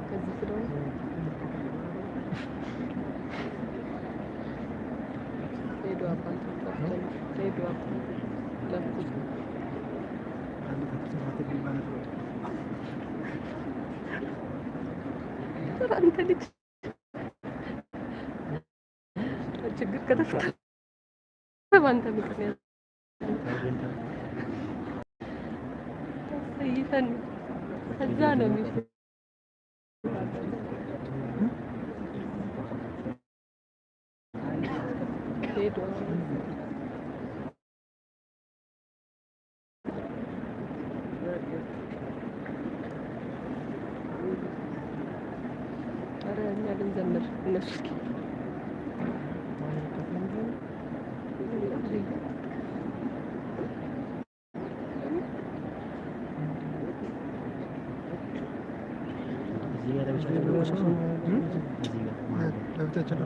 ከዚህ ስለሆነ ሄዱ። አባቶች ሄዱ። ለኩሱ። አንተ ልጅ፣ ችግር ከተፈጠረ በአንተ ምክንያት ይፈን ከዛ ነው የሚሽ ሄዱ። ኧረ እኛ ልንዘምር፣ እነሱ እስኪ። እዚህ ጋር ለብቻ ተለቆሰ ነው። እዚህ ጋር መሀል ላይ። ለብቻችን።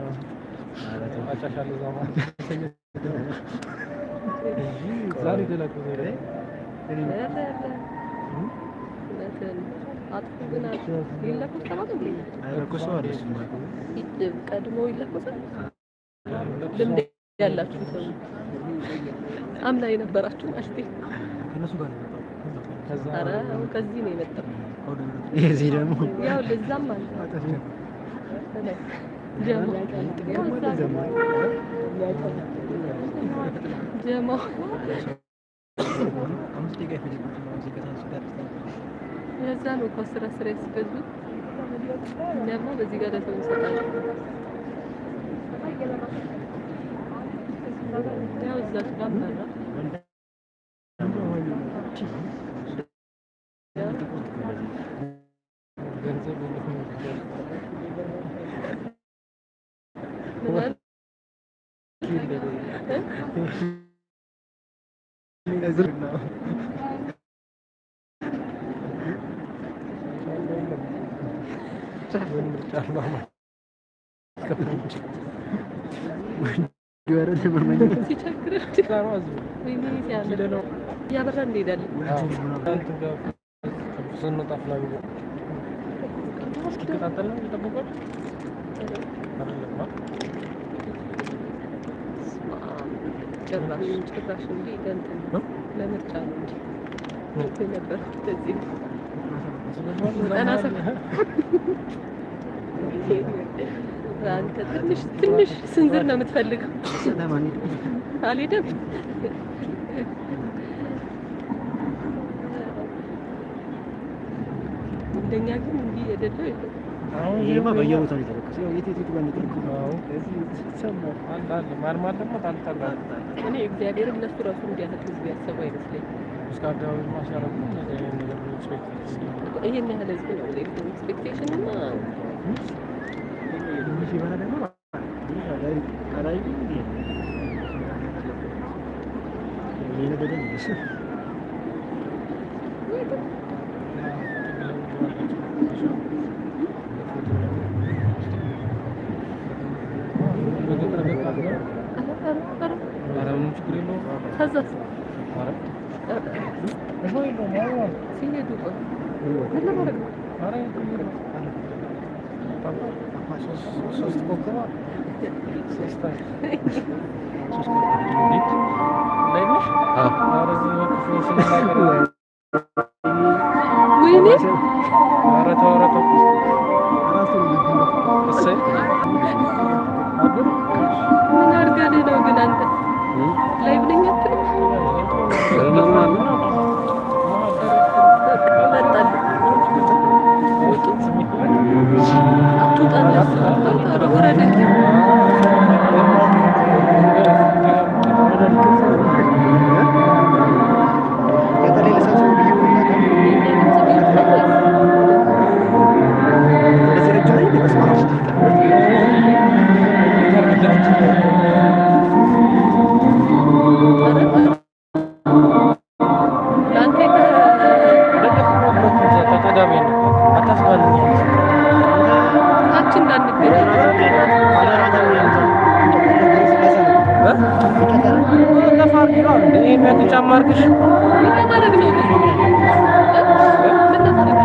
አጫሻለሁ እዛ ማለት ዛሬ ተለቆሰ። ኧረ ኧረ እውነትህን ነው። አጥፉ ግን ይለኮስ ተባለ እንዴ? አይለኮሰው አለ እሱማ። ቀድሞ ይለኮሳል። ልምድ ያላችሁ ሰው፣ አምና የነበራችሁ ማለት ነው። ከእነሱ ጋር ነው የመጣው። ከዛ ኧረ አሁን ከዚህ ነው የመጣው። የዚህ ደግሞ ያው ለዛም አለ በላይ ጀማ ያው እዛ ጀማው። 5 ደቂቃ ይፈጅባቸው ነው እዚህ ከታች ጋር። ለዛ ነው እኮ 10 10 ያስገዙት። እኛማ በዚህ ጋር ለሰው እንሰጣለን። ያው እዛ ጋር በራ። ገንዘብ የለውም። ምን አለ? እ? ነው። ምን ምርጫ አለው? ሲቸግረን ወይኔ ሲያምር፣ እያበራ እንሄዳለን። እንትን ጋር ስንወጣ ፍላሚንጎ እስኪቀጣጠል ነው እየጠበቁ አይደለም? በስመ አብ፣ ጭራሽ ጭራሽ እንዲህ ለእንትን ለምርጫ ነው እንጂ የነበረው ለዚህ ነው። 97። አንተ ትንሽ ትንሽ ስንዝር ነው የምትፈልገው። ሰላም አንሄድም። አልሄደም። እንደኛ ግን እንዲህ የደለው የለም። ይሄማ በየቦታው ነው የተለኮሰው። ያው የት የት ጋር እንደተለኮሰው እዚህ ሰማሁ። አለ አለ፣ መሀል መሀል ደግሞ ጣል ጣል አለ። እኔ እግዚአብሔር እነሱ ራሱ እንዲህ ያህል ህዝብ ያሰቡ አይመስለኝም። እስከ አደባባይ ሲያደርጉ እንደዚህ አይነት ነገር expect ይሄን ያህል ህዝብ ነው expectation ማ። ትንሽ የበላ ደግሞ አላየሁም እንዴ? እየነደደ ነው። ኧረ ኧረ ኧረ! ኧረ ምንም ችግር የለውም። ከዛስ? ኧረ እሾህ የለውም። አዎ። ሲሄዱ ቆይ ምን ለማድረግ ነው? ኧረ የለውም። ሶስት ኮከብ፣ ሶስት ላይ ነሽ? ኧረ እዚህ ክፉ ስንናገር ወይኔ! ኧረ ተው፣ ኧረ ተው። እሰይ አብዱ። ምን አድርጋልህ ነው ግን አንተ? Live ነኝ አትልም? Normal ነው። መጣልህ። ውጡ። አትውጣ እነሱ። ኧረ ውረድ እንጂ። ገጠር ልሰብስበው ብዬ እኮ ነው። የእኛ ድምፅ mute ነው ወይስ? እንደዚህ ረጅም ነኝ እንዴ? በስመ አብ። ኧረ ኧረ፣ ለአንተ ተጠጋቢ ነው፣ አታስባልኝ። ታች እንዳንገናኝ። ይሄን ያክል ጫማ አድርገሽ ምን ለማድረግ ነው ግን? ምን ለማድረግ?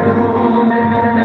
ነው።